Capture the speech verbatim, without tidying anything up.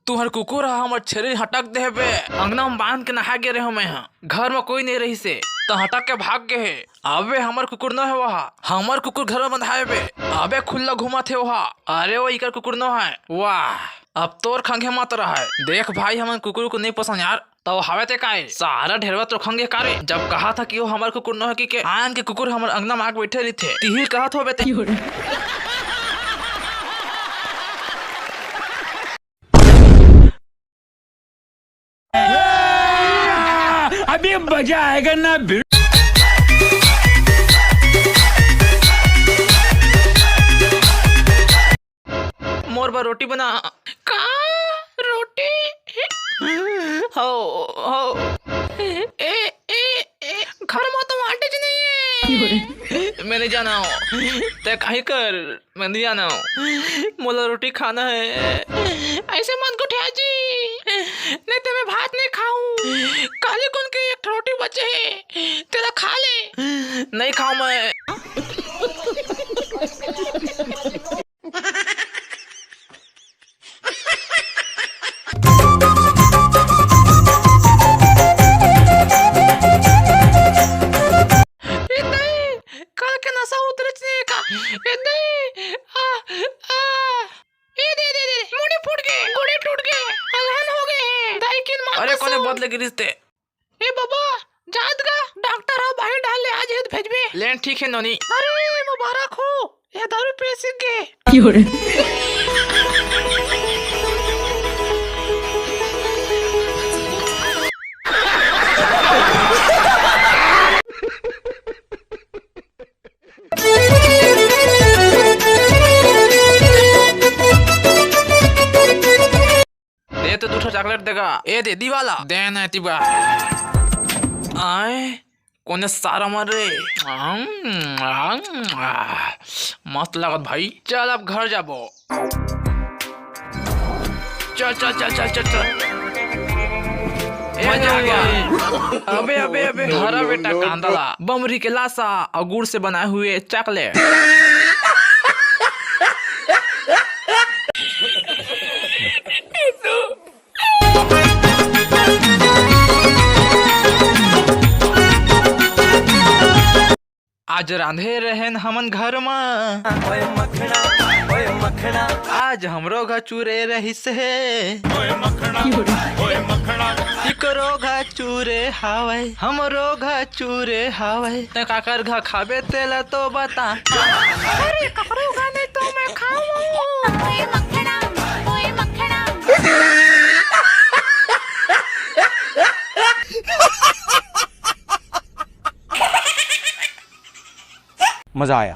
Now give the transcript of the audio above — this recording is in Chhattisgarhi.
तुहर कुकुर ह हमर छेरी हटक दे हे बे। अंगना म बांध के नहा गे रेहेंव मैं ह, घर म कोई नइ रहिस हे, त हटक के भाग गे हे। अबे हमर कुकुर नोहे वोहा, हमर कुकुर घर म बंधाय बे। अबे खुल्ला घूमत हे वोहा। अरे वो इकर कुकुर नोहे। वाह, अब तोर खंघे मत रहय। देख भाई, हमन कुकुर को नइ पोसन यार। तव हावे ते काय? सारा ढेरवा तो खंघे कारे। जब कहा था कि वो हमर कुकुर नोहे कि के, आन के कुकुर हमर अंगना म आके बइठे रहिथे। तिही ल कहत होबे ते। अभी मजा आएगा ना भिड़। मोर बर रोटी बना। का? रोटी? हो, हो। ए, ए, ए, घर म तो आटे च नइ हे। मैं नइ जानंव। ते काहीं कर, मैं नइ जानंव। मोला रोटी खाना हे। अइसे मत गोठिया जी। नइ ते मैं भात नइ खाहूं। काली कुन के एक ठो रोटी बचे हे। तेला खा ले। नइ खांव मैं। ए दाई, काल के नसा उतरेच नइ हे का? ए दाई, आ, आ। ए दे, दे, दे, मुड़ी फूट गे, गोड़े टूट गे, अलहन हो गे हे। दाई किन मार अरे, कोने बदले गिरिस ते? ए बाबा, जात गा, डॉक्टर ह बाहिर डाल ले, आज हेत भेजबे। लेन ठीक हे नोनी। अरे, मुबारक हो, ये दारू पी सीख गे। दे तो दू ठो चॉकलेट देगा। ए दे, दिवाला। दे ना, तिबा। आय, कोने सारा मर रे। आम, आम, आ, मस्त लागत भाई। चल, अब घर जाबो। चल, चल, चल, चल, चल, चल। ए, मजा आ गया। अबे, अबे, अबे। धरा बेटा कांदा ला, बमरी के लासा और गुड़ से बनाए हुए चॉकलेट। आज रांधे रहेन हमन घर म। आज हमरो घ चूरे रहिस हे। इकरो घ चूरे हावय, हमरो घ चूरे हावय। तैं काकर घ खाबे तेला तो बता। अरे, ककरो घ नहीं तो मैं खाऊं। ओए मखना, ओए मखना। मजा आया।